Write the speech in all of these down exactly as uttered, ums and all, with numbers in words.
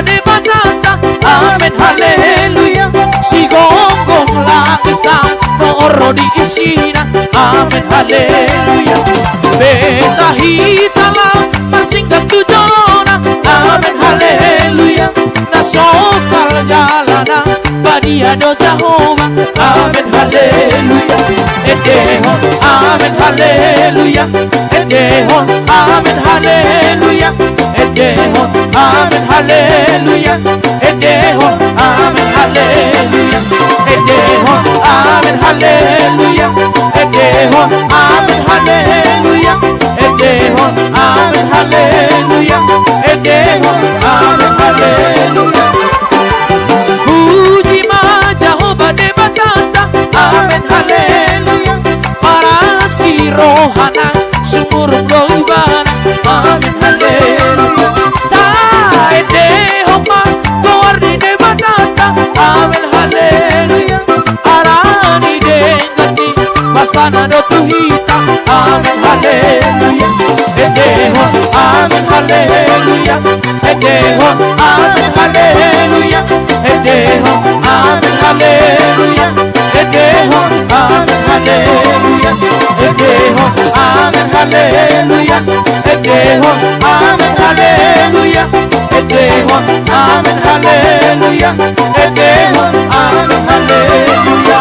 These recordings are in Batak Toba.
Debatanta, amen haleluya. Sigomgom langit tano ro di isina, amen haleluya. Beta hita laho marsingkat tu jolona, amen haleluya. Na sokal jalana badia do Jahowa, amen haleluya. Endehon, amen haleluya. Endehon, amen haleluya. Endehon, amen haleluya. Endehon, amen haleluya. Endehon, amen haleluya. Endehon, amen haleluya. Endehon, amen haleluya. Endehon, amen haleluya. Puji ma Jahowa Debatanta, amen haleluya. Parasi rohana sumurung do ibana, amen haleluya. Taendehon ma goar ni Debatanta, amen haleluya. Alani denggan ni basana do tu hita, amen haleluya. Endehon, amen haleluya. Endehon, amen haleluya. Endehon, amen haleluya. Endehon, amen haleluya. Endehon, amen haleluya. Endehon, amen haleluya. Endehon, amen haleluya. Endehon, amen haleluya.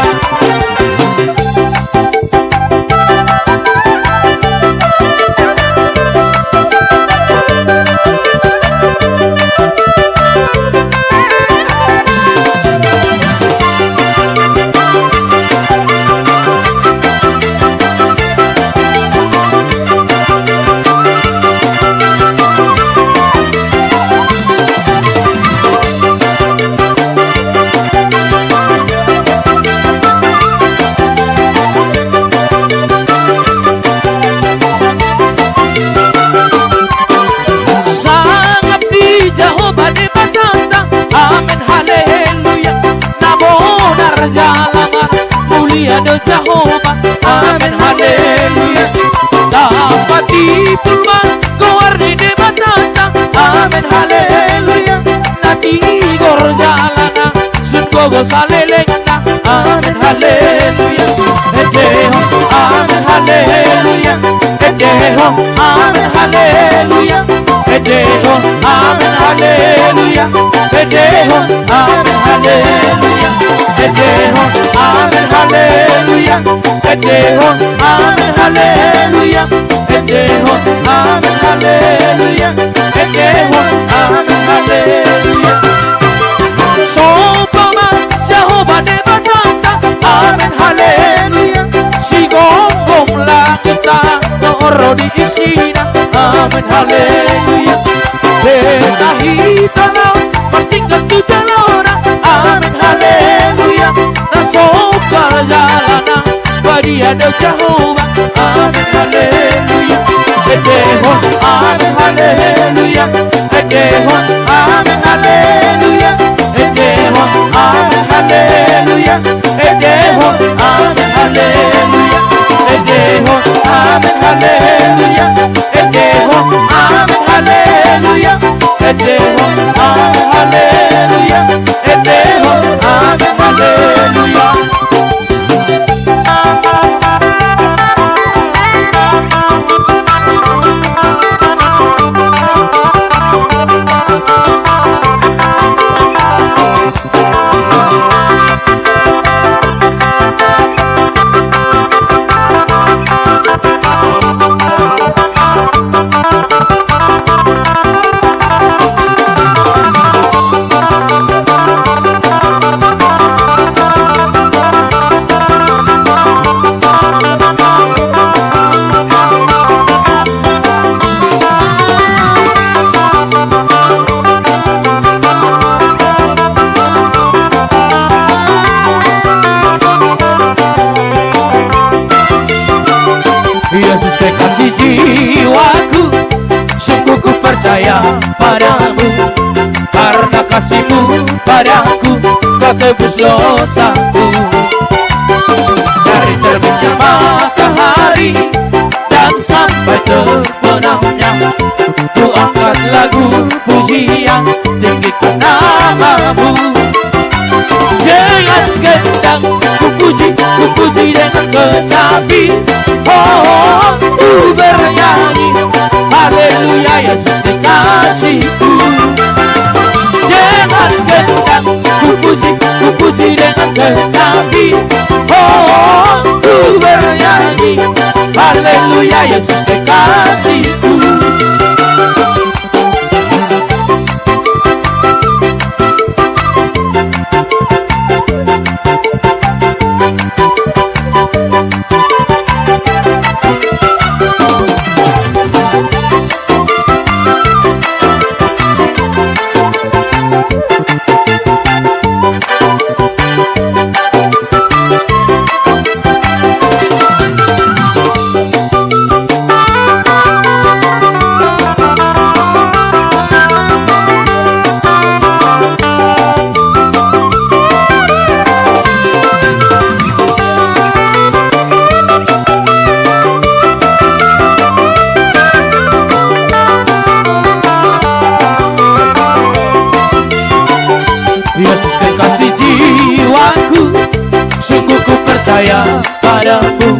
Sangap di Jahowa Debatanta, amen haleluya. Na bonar jala marmulia do Jahowa, amen haleluya. Tapatipul ma goar ni Debatanta, amen haleluya. Na tigor jalana, sun gogo salelengna, amen haleluya. Endehon, amen haleluya. Endehon, amen haleluya. Endehon, amen haleluya. Endehon, amen haleluya. Endehon, amen haleluya. Endehon, amen haleluya. Endehon, amen haleluya. Endehon, amen haleluya. Somba ma Jahowa Debatanta, amen haleluya. Sigomgom langit tano ro di isina, amen haleluya. Beta hita laho marsingkat tu jolona, amen haleluya. Na sokal jalana badia do Jahowa, amen haleluya. Endehon, amen haleluya. Endehon, amen haleluya. Endehon, amen haleluya. Endehon, amen haleluya. Endehon, amen haleluya. Endehon, amen haleluya. Endehon, amen haleluya. Endehon, amen haleluya. Yesus kekasih jiwaku, sungguh ku percaya padamu, karena kasih-Mu padaku, Kau tebus dosaku. Dari terbitnya matahari dan sampai terbenamnya, ku angkat lagu pujian, tinggi Namamu dengan gendang, ku puji, ku puji dengan kecapi. Oh, ku bernyanyi, haleluya, Yesus kekasihku. Dengan gendang, ku puji, ku puji dengan kecapi. Oh, ku bernyanyi, haleluya, Yesus kekasihku. Yesus kekasih jiwaku, sungguh ku percaya padamu,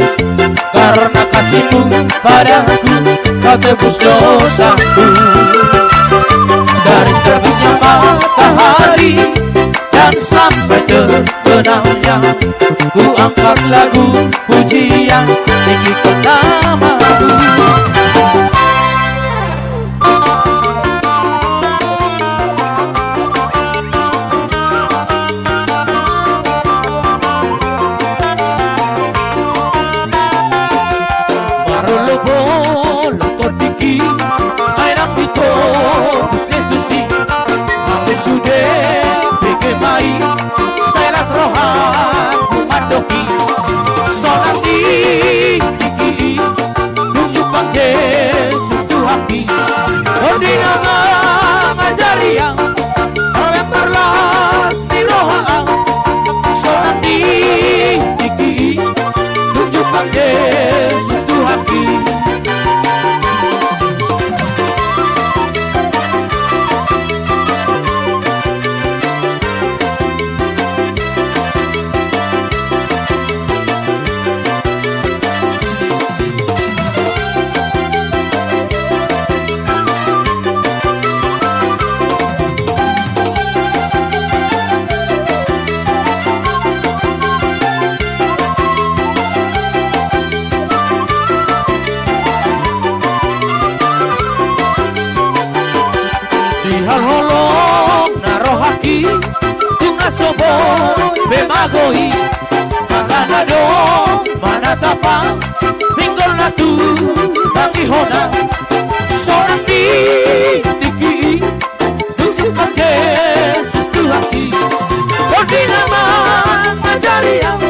karena kasihmu padaku, kau tebus dosaku. Dari terbitnya matahari dan sampai terbenamnya, ku angkat lagu pujian, tinggikan namamu. Marolopolop tondingki, ai nang ditobus Jesus i. Hape sude bege ma i, sai las rohangku mandok i. Sonang di tingki i, dung jumpang Jesus Tuhanki. Tondi na mangajari au, remember las ni roha au. Sonang di tingki i, dung jumpang Jesus Tuhanki. Sihaholongan rohangki, tung na so boi be mago i. Angka na dong manatap au, pinggolna tu bangihon au. Sonang di tingki i, dung jumpang Jesus Tuhanki. Tondi na mangajari au,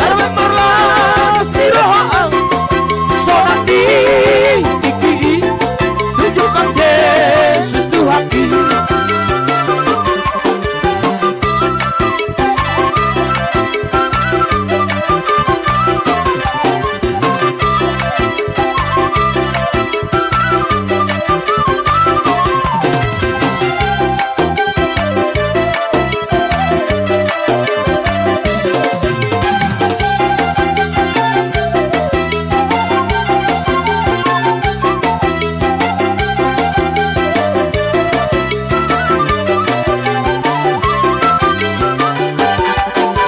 remember las ni roha au. Sonang di tingki i, dung jumpang Jesus Tuhanki.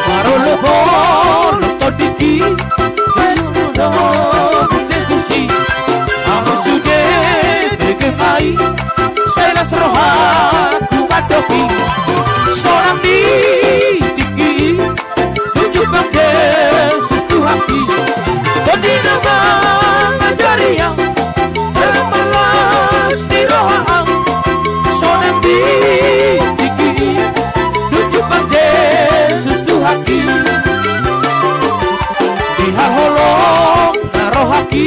Marolopolop tondingki, dung ditobus Jesus i. Hape sude bege ma i, sai las rohangku mandok i. Sonang di tingki i, dung jumpang Jesus Tuhanki. Tondi na mangajari au, remember las ni roha au. Sonang di tingki i, dung jumpang Jesus Tuhanki. Sihaholongan rohangki,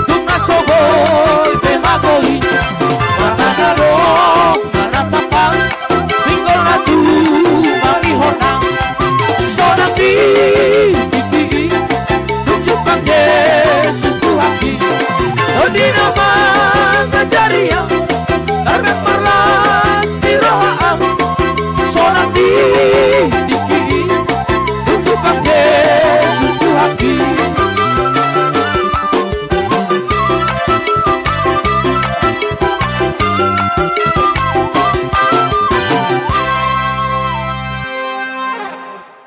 tung na so boi be mago i. Angka na dong manatap au, pinggolna tu bangihon au. Sonang di tingki i, dung jumpang Jesus Tuhanki. Tondi na